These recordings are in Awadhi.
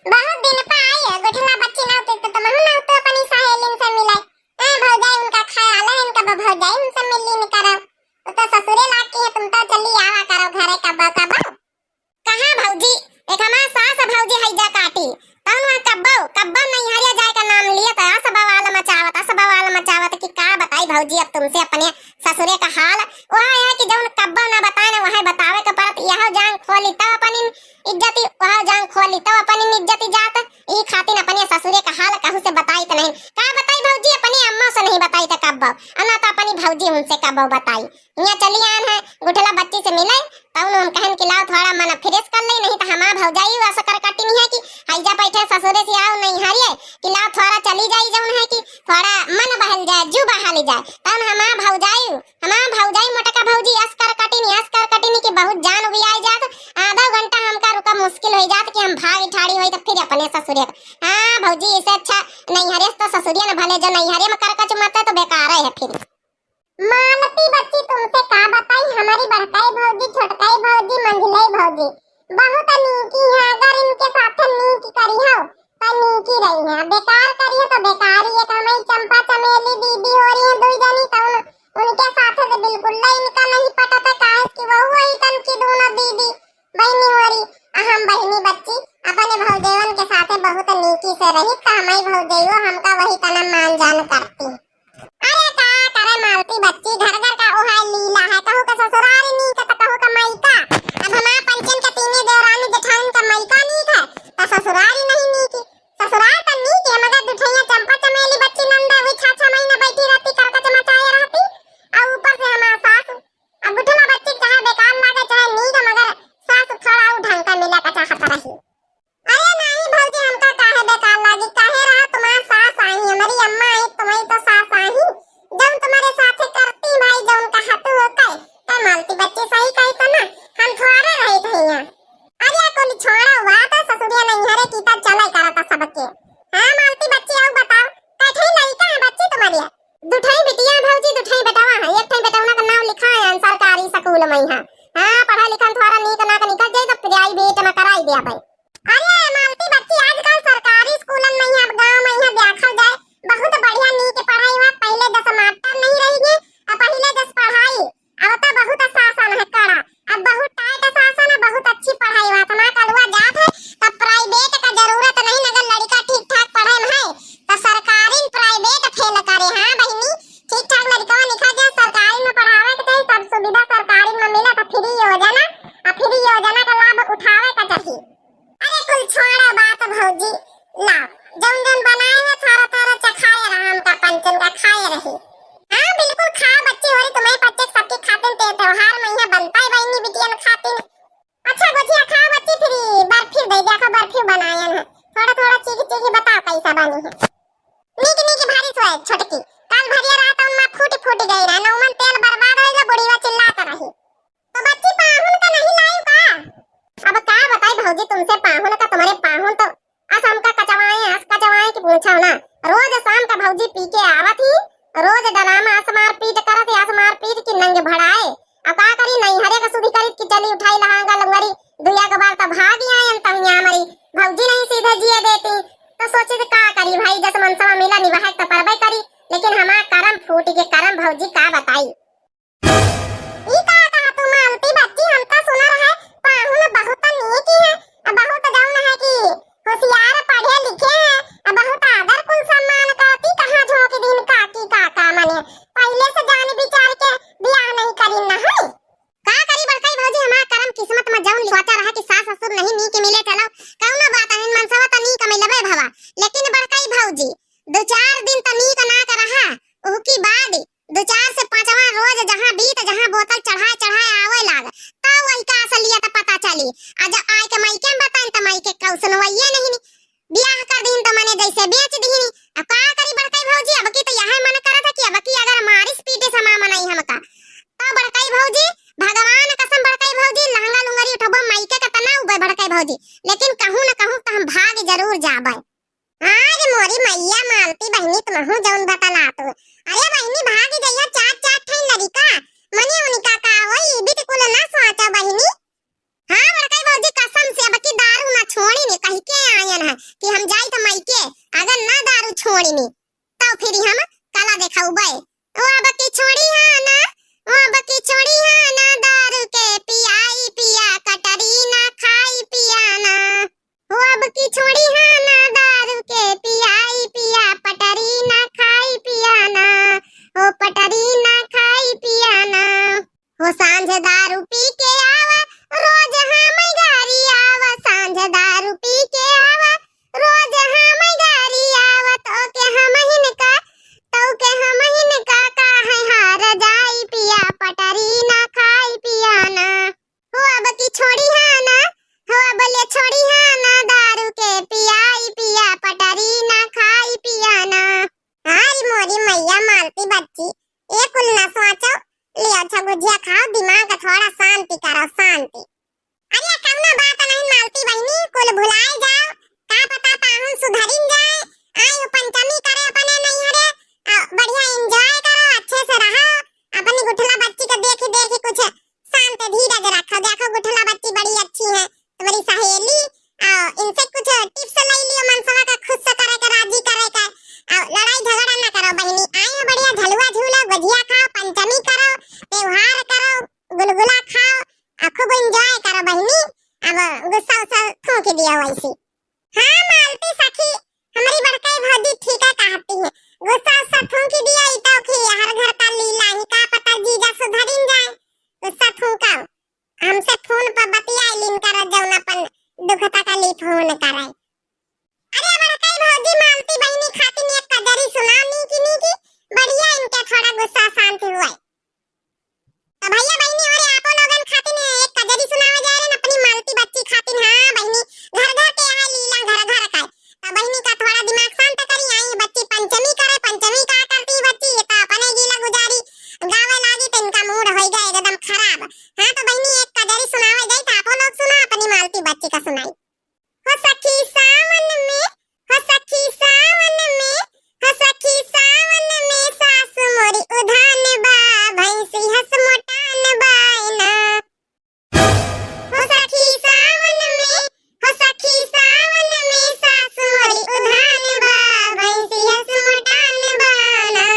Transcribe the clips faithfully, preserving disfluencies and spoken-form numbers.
बहुत दिन पा आई है गुठला बच्ची, ना तो, तो तुमहू ना तो अपनी सहेलिन से मिले। ए भौजाई उनका ख्याल है, इनका ब-, भौजाई उनसे मिली न करो। वो तो ससुरे लाग की है, तुम तो चली आवा करो घरे कबो कबो। कहाँ भौजी, एक हमार सास भौजी है जा काटी, तौन वहाँ कब्बो, कब्बो नैहरिया जाए का नाम लिए तो अस बवाल मचावत, अस बवाल मचावत कि का बताई भौजी अब तुमसे अपने ससुरे का हाल। वह है कि जौन कब्बो ना बताए ना, वह बतावे के परत, यह जान खोली तो अपन इज्जती, वह जान खोली तो अपन इज्जती जात। ई खातिर अपने ससुरे का हाल कहू से बताई तो नहीं। का बताई भौजी, अपनी अम्मा से नहीं बताई तो कब्बो, और ना तो अपनी भौजी उनसे कब्बो बताई। हियाँ चली आन है, गुठला बच्ची से मिले, तौन हम कहन कि लाओ थोड़ा मन fresh कर ले, नहीं तो हमार भौजाई अस करकटिन है कि हैजा बैठे ससुरे से आओ नैहरिए, कि लाओ थोड़ा चली जाई, जौन है कि थोड़ा मन बहल जाए, जू बहल जाए। तौन हमार भौजाई, हमार भौजाई मोटका भौजी अस करकटिन, अस करकटिन कि बहुत जान उबियाई जात। आधा घंटा हमका रुका मुश्किल हो जात कि हम भाग ठाड़ी होई तो फिर अपने ससुरे। हाँ भौजी, इसे अच्छा नैहरे से तो ससुरिया न भले, जो नैहरे में करकच मत है तो बेकार है फिर। मालती बच्ची, तुमसे का बताई, हमारी बड़काई भौजी, छोटकाई भौजी, मंझिलाई भौजी बहुत नीकी है। अगर इनके साथ नीक करी हो तो नीकी रही है, बेकार करी हो तो बेकार ही है। एक हमारी चंपा चमेली दीदी हो रही है दुई जनी, तो उन, उनके साथ तो बिल्कुल ला इनका नहीं पटत है, काहे कि वहू वही तन की दोनों दीदी बहनी हो रही। आ हम बहनी बच्ची अपने भौजैवन के साथ बहुत नीकी से रही, तो हमारी भौजैयो हमका वही तना मान जान करती। अरे का करे मालती बच्ची, घर घर का ओहे लीला है, कहू के ससुरारी नीक त कहू के मइका। अब हमार पंचन के तीने देवरानी जेठानी के मइका नीक है, त ससुरारी नहीं नीक। ससुरार त नीक है, मगर दुठैया चंपा चमेली बच्ची नंदा हुई छह छह महीना बैठी रहती, करकच मचाए रहती, और ऊपर से हमार सास। अब बुढ़ला बच्ची के चाहे बेकार लागे चाहे नीक, मगर सास थोड़ा ऊ ढंग का मिले का चाहत रही। अरे नाहीं भौजी, हमका काहे बेकार लागी, काहे रहा, तुम्हार सास आई, हमारी अम्मा आई, तुम्हारी तो सास आई, जौन तुम्हारे साथे करती भाई, जौन कहत हो कहे, तो मालती बच्ची सही कही तो ना, हम थोड़े रही थे यहाँ। अरे कुल छोड़ो, बात ससुरिया नैहरे की तो चले करता सबके। हाँ मालती बच्ची, आओ बताओ, कैठे लड़का है बच्ची तुम्हारी? दुठई बिटिया भौजी, दुठई बेटवा है, एक ठई बेटवना का नाम लिखा है सरकारी स्कूल में है। हाँ, पढ़ा लिखा थोड़ा नीक नाक निकल जाए तो प्राइवेट में कराई दे भाई। अरे मालती बच्ची, आजकल सरकारी स्कूलन में ही अब गाँव में ही देखल जाए, बहुत बढ़िया नीक पढ़ाई हुआ। पहिले जस मास्टर नहीं रही गए, अब पहिले जस पढ़ाई, अब तो बहुत शासन है कड़ा, अब बहुत टाइट शासन है, बहुत अच्छी पढ़ाई हुआ। हमार कलुआ जात है, तब प्राइवेट का जरूरत नहीं, अगर लड़का ठीक ठाक पढ़े में है तो सरकारी प्राइवेट फेल करे। हाँ बहिनी, ठीक ठाक लड़का निकल जाए, सरकारी में पढ़ावे के चाही, सब सुविधा सरकारी में मिले तो फ्री योजना, आ फ्री योजना का लाभ उठावे का चाही। अरे कुल छोड़ो बात भौजी, लाओ जौन जौन बनाए है थारा थारा चखाए रहा, हमका पंचन का खाए रही। हाँ बिल्कुल खाओ बच्ची, होरी तुम्हें पच्चे सबके खातिन ते त्योहार में यहाँ बनता है बहिनी बिटियन खातिन। अच्छा गुजिया खाओ बच्ची, फिर बर्फी दे दिया, बर्फी बनायन है, थोड़ा थोड़ा चीख चीख बताओ कैसा बनी है। नीक नीक भारी सोए छोटकी, काल भरिया रात उनमा फूट फूट गई रहे, नौमन तेल बर्बाद हो गया, बुढ़ीवा चिल्लात रही। तो बच्ची पाहुन का नहीं लायू का? अब का बताई भौजी तुमसे, पाहुन का तुम्हारे पाहुन तो अस हमका कचवाए, अस कचवाए कि पूछो ना। रोज शाम का भौजी पी के आवत ही, रोज डरामा अस मारपीट करत ही, अस मारपीट की नंग भड़ाए। अब का करी, नैहरे का सुधी करी कि चली उठाई लहांगा लुंगरी, दुइया के बार तो भाग आयन तहिया हमारी भौजी नहीं सीधे जिए देती। तो सोची तो का करी भाई, जस मनसवा मिला निभाए तो परबे करी, लेकिन हमार करम फूट के करम भौजी का बताई। ई का कहा तू मालती बच्ची, हम तो सुना रहे पाहुन बहुत नीक ही है, आ बहुत जौन है कि होशियार पढ़े लिखे है, आ बहुत आदर कुल सम्मान करती, कहाँ झोंक दिन काकी काका मने, पहिले से जान विचार के बियाह नहीं करी न है। का करी बड़काई भौजी, हमार करम किस्मत में जौन लिखवाता रहा कि सास ससुर नहीं नीक मिले चलो, कौनो बात नहीं, मनसवा तो नीक मिलबे भवा, लेकिन बड़काई भौजी दो चार दिन तो नीक नाक रहा, उहकी बाद दो चार से पाँचवा रोज जहाँ बीत, जहाँ बोतल चढ़ाए चढ़ाए आवे लाग, तब वही का असलियत पता चली। आ जब आए के मायके में बताइन, त मायके कौ सुनवाइए नहीं, बियाह कर दीन त मने जैसे बेच दीनी। अब का करी बड़काई भौजी, अब की तो यह मन करत है कि अब की अगर मारिस पीटे समा मनाई हमका, तो बड़काई भौजी भगवान कसम बड़काई भौजी लहंगा लुंगरी उठबो मायके का तना उबे बड़काई भौजी, लेकिन कहूँ न कहूँ तो हम भाग जरूर जाबे। अरे मोरी मैया मालती बहिनी, तुमहू जौन बतलात हो। अरे बहिनी, भागी जइया चार चार ठे लड़िका, मने उनका का होई, बिल्कुल ना सोचो बहिनी। हाँ बड़काई भौजी, कसम से अब की दारू ना छोड़ी ने कह के आयन है। नी। तौ फिर हम कला देखउबै। ओ अब की छोड़ी हा ना, ओ अब की छोड़ी हा ना, दारू के पियाई पिया, कटरी ना खाई पिया ना। ओ अब की छोड़ी हा ना, दारू के पियाई पिया, पटरी ना खाई पिया ना, ओ पटरी ना खाई पिया ना। हो सांझ दारू पी के आवा, रोज हम गारी आवा, सांझ दारू पी के आवा, रोज हम गारी आवा, तो के हम हिनका, तो के हम हिनका काहे हार जाई पिया, पटरी ना खाई पिया ना। हो अब की छोड़ी हा ना, हो अब ले छोड़ी हा ना, दारू के पियाई पिया, पटरी ना खाई पिया ना। अरे मोरी मैया मालती बच्ची, ए कुल ना सोचो, ले अच्छा गुजिया खाओ, दिमाग थोड़ा शांति करो, शांति। अरे कौनो बात नहीं मालती बहिनी, कुल भुलाए जाओ, का पता पाहुन सुधरिन जाए, आई हो पंचमी करे अपने नैहरे, आ, बढ़िया enjoy करो, अच्छे से रहो, अपनी गुठला बच्ची के देखी देखी कुछ शांत धीरज रखो। देखो गुठला बच्ची बड़ी अच्छी है, तुम्हारी सहेली, आ, इनसे कुछ tips ले लियो, मनसवा का खुश करे के, राजी करे के, आ, लड़ाई झगड़ा ना करो बहिनी, आई हो बढ़िया झलुआ झूलो, गुजिया खाओ, पंचमी करो, त्योहार करो, गुलगुला खाओ, आ खूब enjoy करो बहिनी। अब गुस्सा उस्सा थूक दिया वैसी। हाँ मालती सखी, हमरी बड़कई भौजी ठीक है कहती है, गुस्सा उस्सा थूक दिया, ई तो की हर घर का लीला ही, का पता जीजा सुधरिन जाए। गुस्सा थूका, हमसे फोन पर बतियाई लिन कर जौन अपन दुख तकलीफ होन करे। अरे बड़कई भौजी मालती बहिनी खातिन एक कजरी सुनाओ नीकी नीकी, बढ़िया इनके थोड़ा गुस्सा शांत हुए। तो भैया बहिनी और आपो लोगन खातिन एक कजरी सुनावे जा रहे अपनी मालती बच्ची खातिन। हाँ बहिनी, घर घर के है लीला, घर घर का। तो बहिनी का थोड़ा दिमाग शांत करी, आई बच्ची पंचमी करे, पंचमी का करती बच्ची, ये तो अपने गीला गुजारी गावे लागी तो इनका mood होई गए एकदम खराब। हाँ तो बहिनी एक कजरी सुनावे जाई तो आपो लोग सुना अपनी मालती बच्ची का सुनाई। हो सखी सावन में, हो सखी सावन में, हो सखी सावन में सासु मोरी उधान बा, भैंसी हस मोटान बायना। हो सखी सावन में, हो सखी सावन में सासु मोरी उधान बा, भैंसी हस मोटान बायना।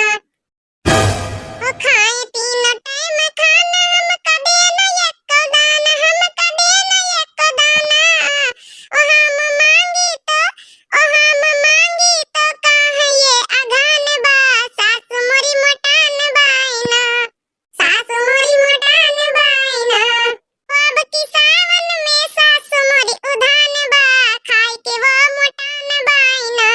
ओ खाए तीनों टाइम खाना, हम कदे न एको दाना, हम कदे न एको दाना। ओ हम मांगी तो, ओ हम मांगी तो काहे ये अघान बा, सासु मोरी मोटान बायना, सासु मोरी मोटान बायना। ओ अब की सावन में सासु मोरी उधान बा, खाए के वो मोटान बायना।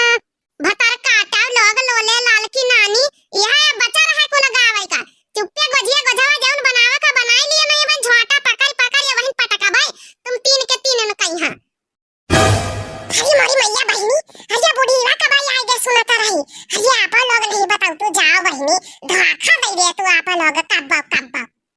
भतार काटा लोग लोले लाल की नानी, यह बचा रहा कुल गावे का। चुप्पे गोझिया गोझवा जौन बनावे का बनाई लिए, मैं ये झोंटा पकड़ पकड़ ये वहीं पटका भाई, तुम तीन के तीन न कहीं हाँ। अरे मोरी मैया बहिनी, अरे बुढ़ीवा कब आई आए गए सुनत रही। अरे आपा लोग नहीं बताओ तू जाओ बहिनी, धोखा दे दे तू आपा लोग कब